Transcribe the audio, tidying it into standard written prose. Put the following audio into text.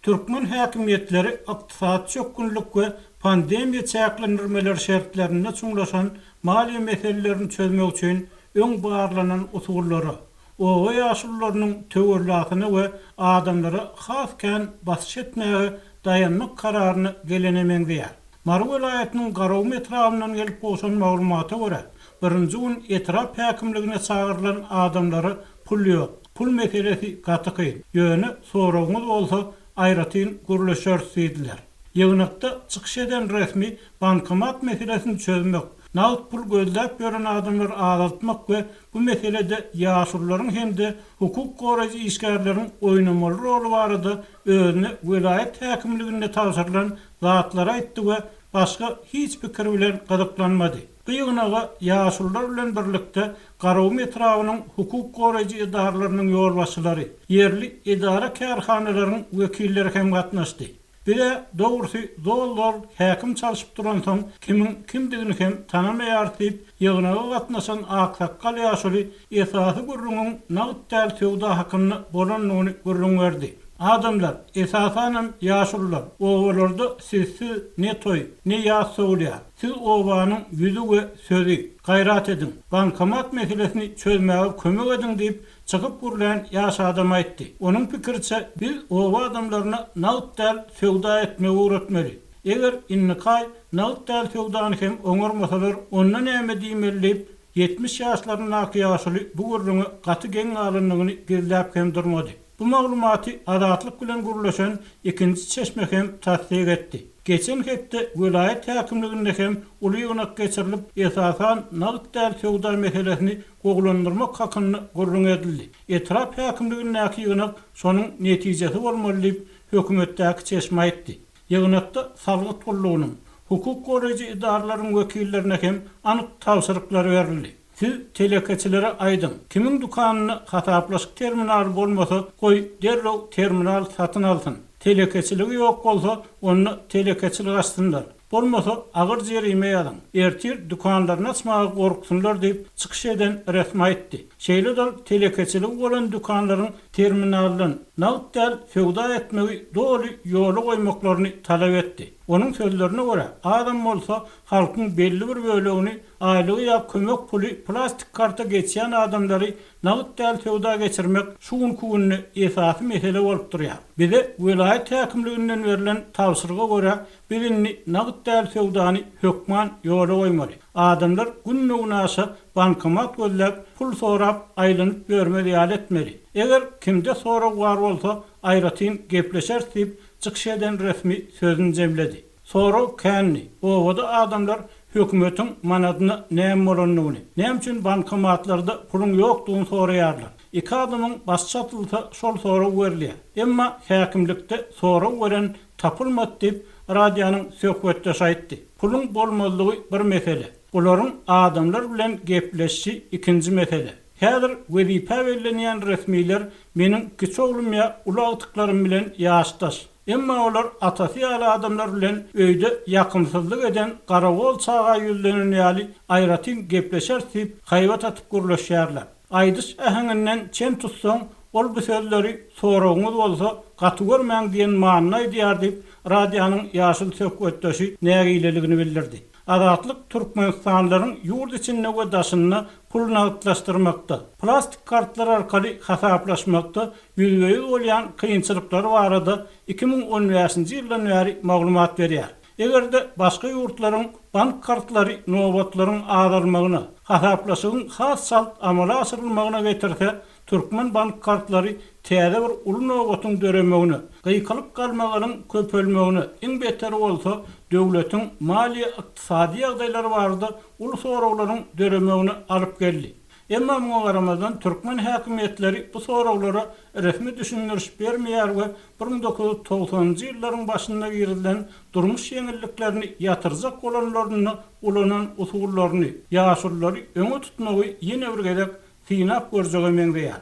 Türkmen häkimiýetleri ykdysady çökgünlik we pandemiýa çäklendirmeleri şertlerinde çuňlaşan maliýe meselelerini çözmek üçin öň barlanan usullara, oba ýaşulularynyň töwellasyna we adamlara has kän basyş etmäge daýanmak kararyna gelene meňzeýär. Mary welaýatynyň Garagum etrabyndan gelip gowşan maglumata görä, birinji gün etrap häkimligine çagyrylan adamlara pul ýok, pul meselesi gaty kyn, ýöne soragyňyz bolsa aýratyn gürleşeris diýdiler. Ýygnakda çykyş eden resmi bankomat meselesini çözmek, nagt pul gözläp ýören adamlary azaltmak we bu meselede ýaşulularyň hem-de hukuk goraýjy işgärleriň oýnamaly roly barada özüne welaýat häkimliginde tabşyrylan zatlary aýtdy we başga hiç pikir bilen gyzyklanmady. Bu ýygnaga ýaşulular bilen birlikde Garagum etrabynyň hukuk goraýjy edaralarynyň ýolbaşçylary, ýerli edara-kärhanalaryň wekilleri hem gatnaşdy. Biz-ä dogrusy zol-zol häkim çalşyp duransoň kimiň kimdigini hem tanamaýarys diýip, ýygnaga gatnaşan aksakgal ýaşuly esasy gürrüňiň nagt däl söwda hakynda bolandygyny gürrüň berdi. Adamlar, esasanam ýaşulular, obalarda sizsiz ne toý, ne ýas sowulýar. Siz obanyň ýüzi we sözi. Gaýrat ediň, bankomat meselesini çözmäge kömek ediň diýip, çykyp gürlän ýaş adam aýtdy. Onuň pikiriçe, biz oba adamlaryna nagt däl söwda etmegi öwretmeli. Eger indiki aý nagt däl söwdany hem oňarmasalar, onda näme diýmeli diýip, 70 ýaşlaryndaky ýaşuly bu gürrüňe gaty geň galandygyny gizläp hem durmady. Bu maglumaty Azatlyk bilen gürleşen ikinji çeşme hem tassyk etdi. Geçen hepde welaýat häkimliginde hem uly ýygnak geçirilip, esasan nagt däl söwda meselesini gowulandyrmak hakynda gürrüň edildi. Etrap häkimligindäki ýygnak şonuň netijesi bolmaly diýip, hökümetdäki çeşme aýtdy. Ýygnakda salgyt gullugynyň, hukuk goraýjy edaralaryň wekillerine hem anyk tabşyryklar berildi. Siz telekeçilere aýdyň, kimiň dükanynda hasaplaşyk terminaly bolmasa, goý, derrew terminal satyn alsyn. Telekeçiligi ýok bolsa, onda telekeçilik açsynlar. Bolmasa, agyr jerime ýazyň. Ertir dükanlaryny açmaga gorksynlar diýip, çykyş eden resmi aýtdy. Şeýle-de ol telekeçiligi bolan dükanlaryň terminaldan nagt däl söwda etmegi doly ýola goýmaklaryny talap etdi. Onuň sözlerine görä, azam bolsa halkyň belli bir bölegini aýlygy ýa kömek puly plastik karta geçýän adamlary nagt däl söwda geçirmek şu günki günde esasy mesele bolup durýar. Bize welaýat häkimliginden berlen tabşyryga görä, Biz indi nagt däl söwdany hökman ýola goýmaly. Adamlar günde-günaşa bankomat gözläp, pul sorap aýlanyp ýörmez ýaly etmeli. Eger kimde sorag bar bolsa, aýratyn gepleşeris diýip, çykyş eden resmi sözüni jemledi. Sorag kändi. Obada adamlar hökümetiň manadyna näme bolandygyny, näme üçin bankomatlarda puluň ýokdugyny soraýarlar. Iki adamyň başy çatylsa şol sorag berilýär. Emma häkimlikde sorag beren Tapylmady diýip, radionyň söhbetdeşi aýtdy. Puluň bolmazlygy bir mesele. Olaryň adamlar bilen gepleşişi ikinji mesele. Häzir wezipä bellenýän resmiler meniň kiçi oglum ýa uly agtyklarym bilen ýaşdaş. Emma olar atasy ýaly adamlar bilen öýde ýakymsyzlyk eden garagol çaga ýüzlenen ýaly aýratyn gepleşeris diýip, haýbat atyp gürleşýärler. Aýdyş äheňinden çen tutsaň, ol bu sözleri soragyňyz bolsa, gaty görmäň diýen manyda aýdýar diýip, radionyň ýaşuly söhbetdeşi nägileligini bildirdi. Azatlyk türkmenistanlylaryň ýurt içinde we daşynda pul nagtlaşdyrmakda, plastik kartlar arkaly hasaplaşmakda ýüzbe-ýüz bolýan kynçylyklary barada 2015-nji ýyldan bäri maglumat berýär. Eger-de başga ýurtlaryň bank kartlary nobatlaryň azalmagyna, hasaplaşygyň has çalt amala aşyrylmagyna getirse, türkmen bank kartlary täze bir uly nobatyň döremegine, gykylyk-galmagalyň köpelmegine, iň beteri bolsa, döwletiň maliýe-ykdysady ýagdaýlary barada uly soraglaryň döremegine alyp geldi. Emma muňa garamazdan, türkmen häkimiýetleri bu soraglara resmi düşündiriş bermeýär we 1990-njy ýyllaryň başynda girizilen durmuş ýeňilliklerini ýatyrjak bolanlarynda ulanan usullaryny, ýaşululary öňe tutmagy ýene bir gezek synap görjege meňzeýär.